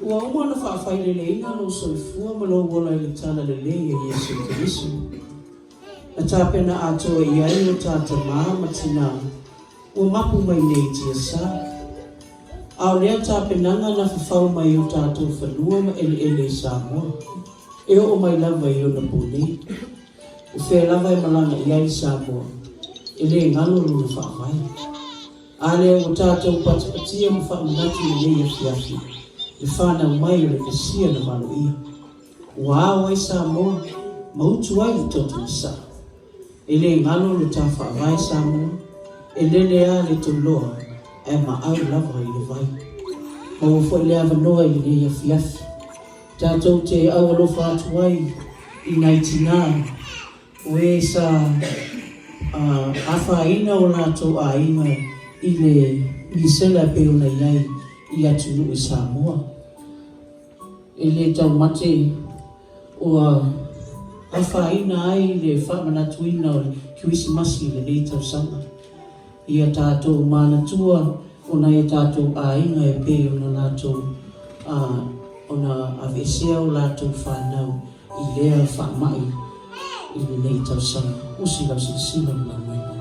Ua uma ona faafaileleina lou soifua ma lou ola i le Tala Lelei a Iesu Keriso, na tapena atoa i ai o ta tama ma tinā ua mapu mai nei i tiasa. A o lea tapenaga na fafau mai o tatou fanua ma eleele i Samoa, e oo mai lava i onapo nei. O fea lava e malaga i ai Samoa, e le galo lona faavae. A lea ua tatou patipatia ma faamanatu i lenei afiafi, le fanau mai o le Mesia na valoia. Ua ao ai Samoa ma utu ai le toto na saa. E le galo lo ta faavae Samoa, e lele a le toloa ae maau lava i le vai. Maua foi le avanoa i lenei afiafi, tatou te aualofa atu ai i nai tinā o e sa afaina o latou aiga i le misela e pei ona i ai i atunuu i Samoa. E le taumate ua afaina ai le faamanatuina o le Kerisimasi i lenei tausaga. Ia tatou manatua o nai o tatou aiga e pei ona latou ona aveesea o latou fanau i lea faamai i lenei tausaga. Usi lau silasila ma lau maimoa.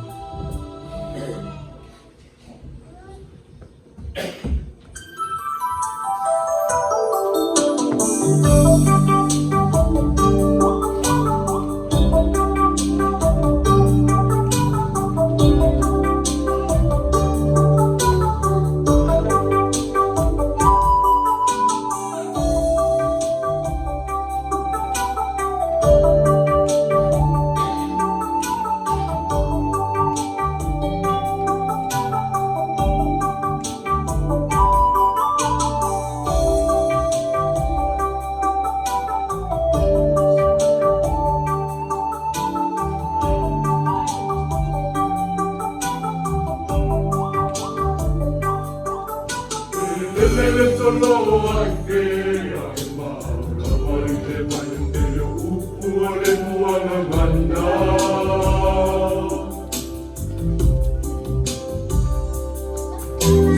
E lele le toloa i fea e mau lava i le vai o te upu o le muagagana.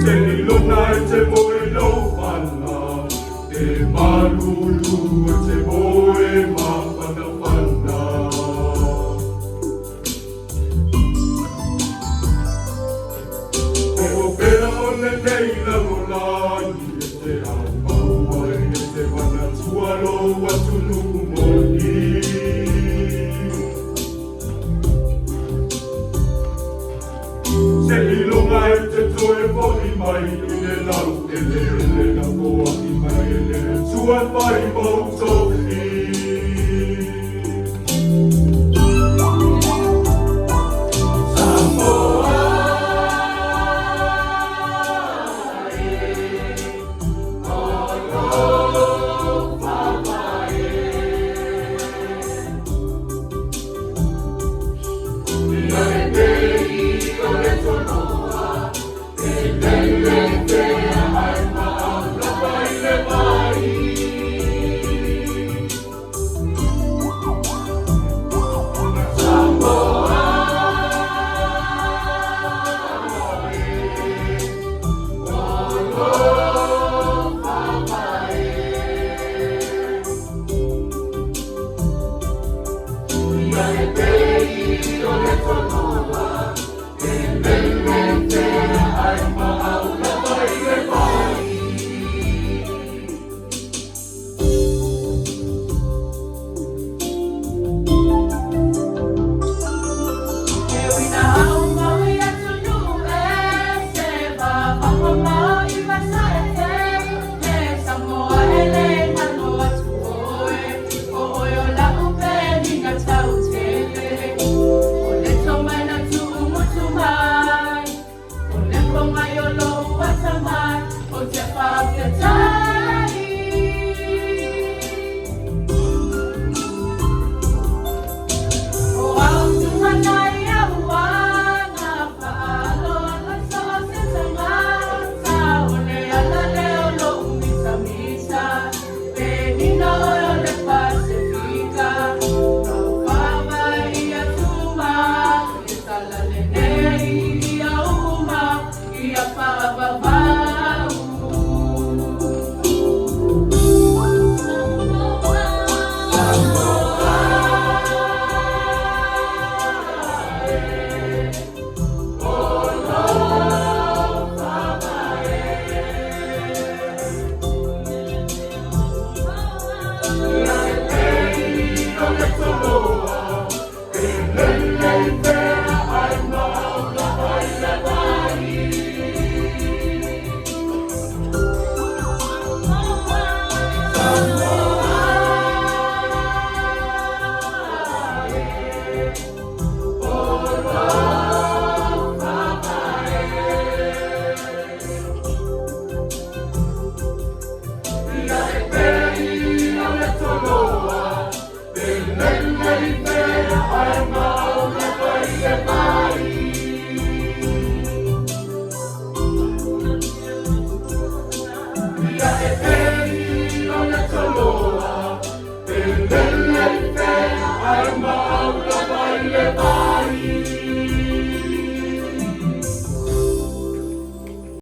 Se ilona e te moe lou pala, e malulu e te moe mafanafana. O pea o lenei lalolagi e te ao mau ai e te manatua lou atunuu moni. Seiloga e te toe fo'i mai i le lau eleele na foa'i mai e le Atua fai mau tofi. Samoa e, o lou faavae. Ia e pei o le toloa, e lele pea ae maau lava i le vai. Samoa e, o lou faavae. Ia e pei o le toloa, e lele pea ae maau lava i le vai. E uina au mau i atunuu ese, Vavao i Vasaete, E Samoa e le galo atu oe, O oe o la'u penina tautele, O le tomai na tuumutu mai, O le pogai o lo'u atamai, Ou te faafetai. O au tumanai au ana faaloalo so o se tagata, O le ala lea o lo'u mitamita, Penina oe o le Pasefika, Lou faavae ia tuma, Le tala lenei ia uma, Ia faavavau. Ai maau lava i le vai. Ia e pei o le toloa, e lele i fea, ai maau lava i le vai.